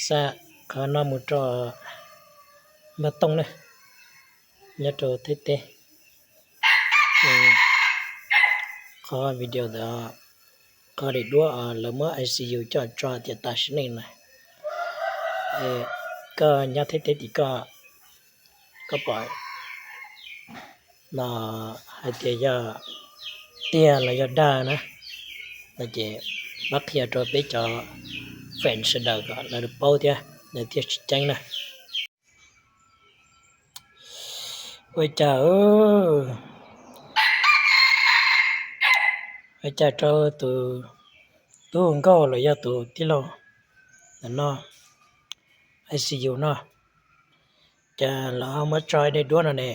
Xa qhov no mus rau Npaj Tooj na, nyob rau Thaib teb. Qhov video ntawd, qhov daim duab lawv muab I C U coj tso tias tas sim neej na. Koj nyob Thaib teb tim koj, koj pom no hais tias yog tiag los yog dag na, no ces pab qhia rau peb cov fan sawv daws kom lawv paub thiab lawv thiaj tsis ceeb na. Ua cas, ua cas rau tus tub nkauj los yog tus tij laug no, I C U no, cas lawv ho muab tso daim duab no ne?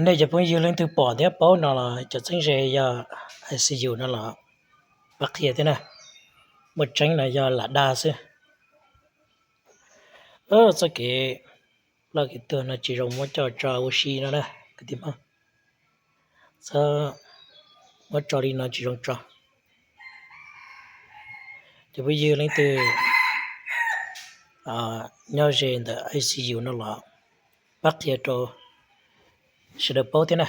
Nej cov phooj ywg leej twg pom thiab paub no los cov txheeb ze yog I C U no los pab qhia thiab na. Muaj tseeb no yog lam dag xwb. Txoj kev ploj kev tuag no tsis zoo muab coj tso ua si no na kwv tij Hmoob. Txhob muab tso li no tsis zoo tso. Cov phooj ywg leej twg nyob ze ntawm I C U no los pab qhia rau sawv daws paub thiab na.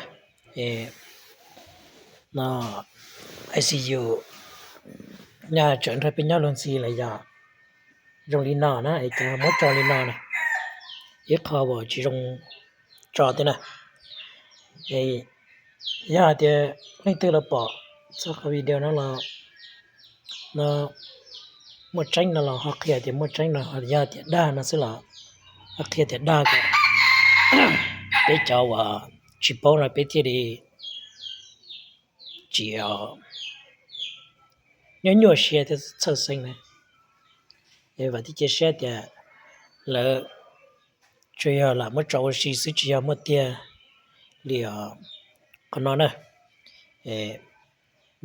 No I C U nyaj tseem nrog peb nyob luag ntxhi los yog zoo li no na es cov muab tso li no na, ib qho uas tsis zoo tso thiab na. Yog hais tias leej twg los pom txog qhov video no los, no muaj tseeb no los ho qhia tias muaj tseeb no, yog tias dag no xwb los ho qhia tias dag kom peb cov uas tsis paub no peb thiaj li tsis nyuaj nyuaj siab thiab txhawj xeeb na. Es vam thiab cia siab tias lawv tsuas yog lam muab tso ua si xwb tsis yog muaj tiag li qhov no na.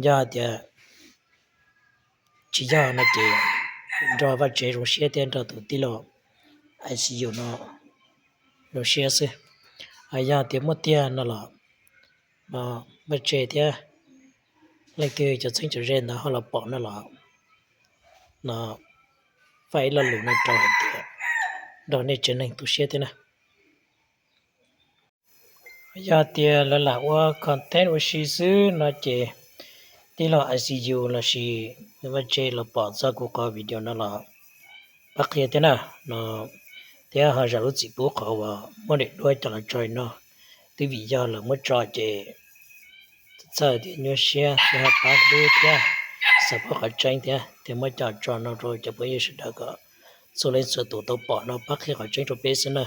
Yog tias tsis yog no ces nrog vaj tsev zoo siab thiab nrog tus tij laug I C U no zoo siab xwb. Yog tias muaj tiag no los no vaj tsev thiab leej twg cov txheeb cov ze ntawd ho los pom no los, no faib ib lo lus no rau hais tias nrog nej tsev neeg tu siab thiab na. Yog tias lawv lam ua content ua si xwb no ces tij laug I C U lossis vaj tsev los pom txog kuv qhov video no los pab qhia thiab na. No thiab ho zam lub txim pub qhov uas muab daim duab coj los tso no, twb vim yog lawv muab tso ces txhawj thiab nyuaj siab thiab ho pab hlub thiab xav paub qhov tseeb thiab thiaj muab coj tso no rau cov phooj ywg sawv daws kom txhua leej txhua tus tau pom no pab qhia qhov tseeb rau peb xwb na.